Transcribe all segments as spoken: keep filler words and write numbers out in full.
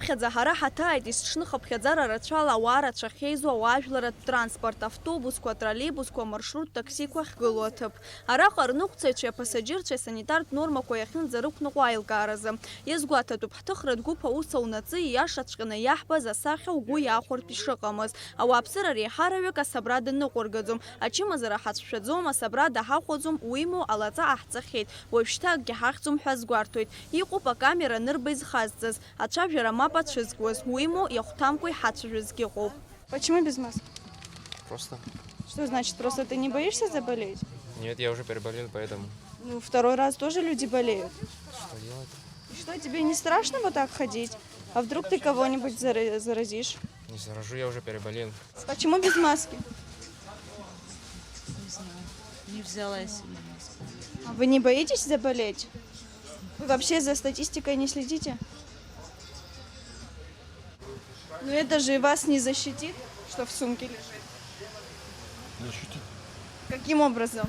Ԥхьаӡа ҳара ҳаҭааит есыҽны хыԥхьаӡара рацәала ауаа рацәахьеизо ауаажәларратә транспорт, автобусқәа, атроллеибусқәа, амаршрут таксиқәа ахьгылоу аҭыԥ. Араҟа рныҟәцаҩцәеи аԥасаџьырцәеи асанитартә нормақәа иахьынӡарықәныҟәо аилкааразы. Иазгәаҭатәуп, ҳҭыхратә гәыԥ аус аунаҵы ииашаҵәҟьаны иаҳбаз асахьа угәы иаахәартә ишыҟамыз. Ауааԥсыра реиҳараҩык асабрада ныҟәыргаӡом, ачымазара ҳацәшәаӡом, асабрада ҳахәаӡом, уимоу, алаҵа ҟаҳҵахьеит. Уажәшьҭа акгьы ҳахьӡом ҳәа азгәарҭоит. Иҟоуп акамера анырба изхазҵаз. Ацәажәара мап ацәызкуаз, уимоу, иахәҭамкәа иҳацәажәозгьы ыҟоуп. Почему без маски? Просто. Что значит просто? Ты не боишься заболеть? Нет, я уже переболел, поэтому. Ну, второй раз тоже люди болеют. Что делать? И что, тебе не страшно вот так ходить? А вдруг ты кого-нибудь зара- заразишь? Не заражу, я уже переболел. Почему без маски? Не знаю. Не взяла я себе маску. А вы не боитесь заболеть? Вы вообще за статистикой не следите? Но это же вас не защитит, что в сумке лежит. Защитит. Каким образом?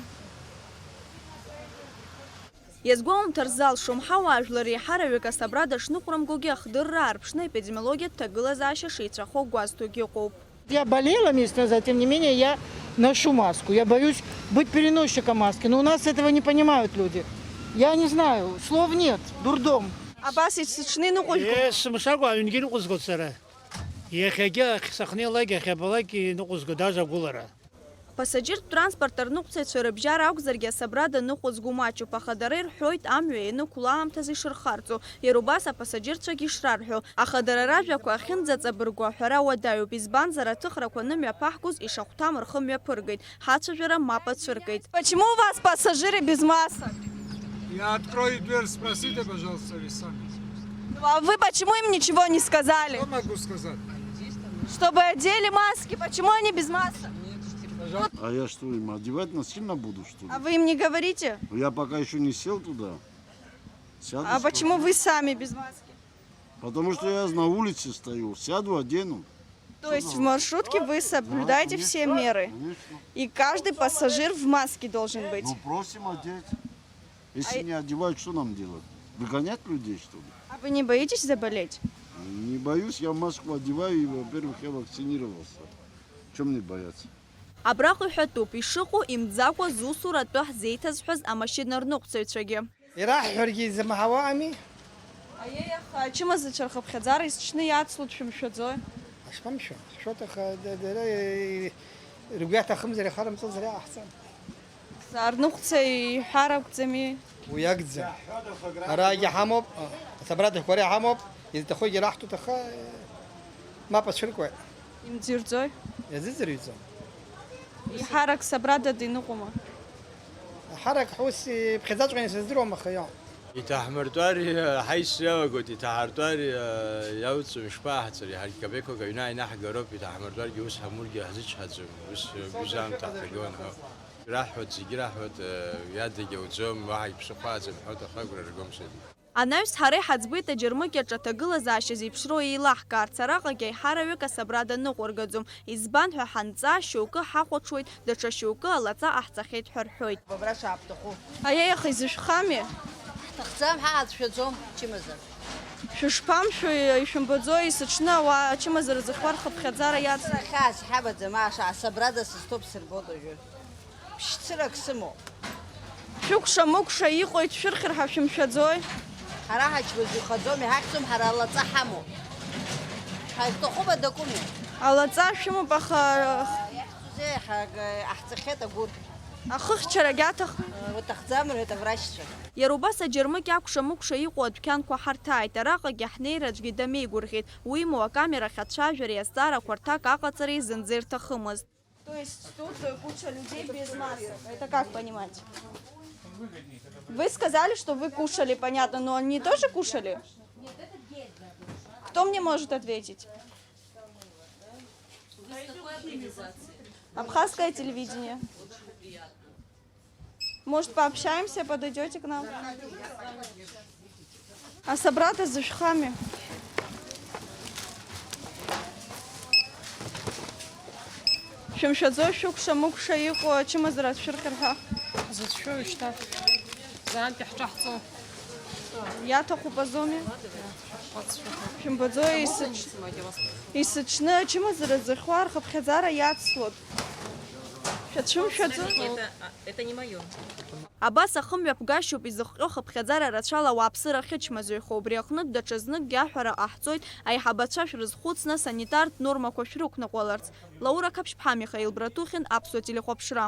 Иазгәоумҭар залшом, ҳауаажәлар реиҳараҩык асабрада шныҟәрымгогьы ахдырра аарԥшны аепидемиологиатә ҭагылазаашьа шеицәахо гәазҭогьы ыҟоуп. Я болела месяц назад, тем не менее, я ношу маску. Я боюсь быть переносчиком маски, но у нас этого не понимают люди. Я не знаю, слов нет, дурдом. Абас ицәыҽны иныҟәыжәго. Есымшакәа аҩнгьы ныҟәызгоит сара. Иахьагьы ахь сахьнеилак, иахьабалак иныҟәызго, даже агәылара. Пассажиртә транспорт арныҟәцаҩцәа рыбжьара акәзаргьы, асабрада ныҟәызго маҷуп, аха дара ирҳәоит, амҩа ианықәла аамҭазы ишырхарҵо, иара убас апассажирцәагьы ишрарҳәо. Аха дара ражәақәа ахьынӡаҵабыргуа аҳәара уадаҩуп, избанзар, аҭыхрақәа анымҩаԥаҳгоз ишахәҭам рхы мҩаԥыргеит, ҳацәажәара мап ацәыркит. Почему у вас пассажиры без масок? Я открою дверь, спросите, пожалуйста, вы сами. Ну, а вы почему им ничего не сказали? Что могу сказать? Чтобы одели маски, почему они без масок? А я что, им одевать насильно буду, что ли? А вы им не говорите? Я пока еще не сел туда. Сяду, А что почему ли? Вы сами без маски? Потому что я на улице стою. Сяду, одену. То есть в маршрутке вы соблюдаете Да, все конечно, меры? Конечно. И каждый пассажир в маске должен быть? Ну, просим одеть. Если А не одевают, что нам делать? Выгонять людей, что ли? А вы не боитесь заболеть? Не боюсь, я маску одеваю, и, во-первых, я вакцинировался. Чем мне бояться? Абраҟа иҳәатәуп, ишыҟоу имӡакәа зусура атәы ҳзеиҭазҳәаз амашьынарныҟәцаҩцәагьы. Ираҳҳәаргьы измаҳауа ами. Аиеи, аха ачымазацәа рхыԥхьаӡара есыҽны иацлоит, шәымшәаӡои? Ҳашԥамшәо? Ҳшәоит, аха да- дара, э, ргәы иаҭахымзар, иахарымҵозар иҟаҳҵан. Арныҟәцаҩ иҳәар акәӡами? Уи акәӡам. Араагьы ҳамоуп, асабратәқәа ара иҳамоуп, изҭахугьы раҳҭоит, аха, э, мап ацәыркуеит. Имӡырӡои? Иазыӡырҩӡом. Иҳарак сабрада диныҟәома? Ҳарак ҳус иԥхьаӡаҵәҟьаны сыздыруам, аха иоуп. Иҭаҳмыртәар, ҳаисы иалагоит, иҭаҳартәар, иауҵым, ишԥаҳҵари? Ҳаргь кабеқәак аҩны ааинаҳгароуп, иҭаҳмыртәаргьы ус ҳамургьы ҳзычҳаӡом, ус бжьамҭа ҳҭагылан ҳәа. Ираҳҳәоит, зегьы ираҳҳәоит, иадагь ауӡом, уаҳагь ԥсыхәа аӡам ҳәоит, аха агәра ргом саргьы. Анаҩс ҳара иҳаӡбеит аџьармыкьаҿ аҭагылазаашьа зеиԥшроу еилаҳкаарц, араҟагьы аиҳараҩык асабрада ныҟәыргаӡом. Избан ҳәа ҳанҵаа, шьоукы ҳахәаҽуеит, даҽа шьоукы алаҵа ҟаҳҵахьеит ҳәа рҳәоит. Абра шаабҭаху. Аиеи, аха изышәхами? Ҳҭахӡам, ҳаацәшәаӡом, чымазар. Шәышԥамшәои, ишәымбаӡои, есыҽны ауаа ачымазара зыхьуа рхыԥхьаӡара иацу? Сара хьаас ҳамаӡам, аша асабрада сызҭоуп, сырбоит уажәы. Ԥшьцырак сымоуп. Шәыкәша-мыкәша иҟоу ишәырхьыр ҳәа шәымшәаӡои? Ҳара ҳачмазаҩхаӡом, иҳахьӡом, ҳара алаҵа ҳамоуп. Ҳазҭахума дакуми? Алаҵа шәымоуп, аха Иаҳҭахузеи, ҳа-, ҳаҳҵахьеит агәыр. Ахыхьчарагь аҭахым? Уҭахӡам, рҳәеит аврачцәа. Иара убас аџьармыкьа акәша-мыкәша иҟоу адәқьанқәа ҳарҭааит, араҟагьы ҳнеир аӡәгьы дамеигәырӷьеит, уимоу, акамерахь ацәажәареи азҵаарақәа рҭак аҟаҵареи зынӡа ирҭахымызт. То есть тут, э, куча людей без масок. Это как понимать? Вы сказали, что вы кушали, понятно, но они тоже кушали? Кто мне может ответить? Вы с какой организации? Абхазское телевидение. Может, пообщаемся, подойдёте к нам? Асабрада зышәхами? Шәымшәаӡои, шәыкәша-мыкәша иҟоу ачымазара шәырхьыр ҳәа? Зыцәшәо шьҭа. Зынтәи ҳҿаҳҵо. Иаҭахуп азоми? Шәымбаӡои, исыч-, исыҽны ачымазара зыхьуа рхыԥхьаӡара иацлот? Шәацәымшәаӡо? Это, а, это не моё. Абас ахымҩаԥгашьоуп изыхҟьо хыԥхьаӡара рацәала ауааԥсыра ахьычмазаҩхо, убри аҟнытә даҽазныкгьы аҳәара ҟаҳҵоит, аиҳабацәа шәрызхәыцны санитартә нормақәа шәрықәныҟәаларц. Лаура Қаԥшьԥҳа, Михаил Братухин, Аԥсуа телехәаԥшра.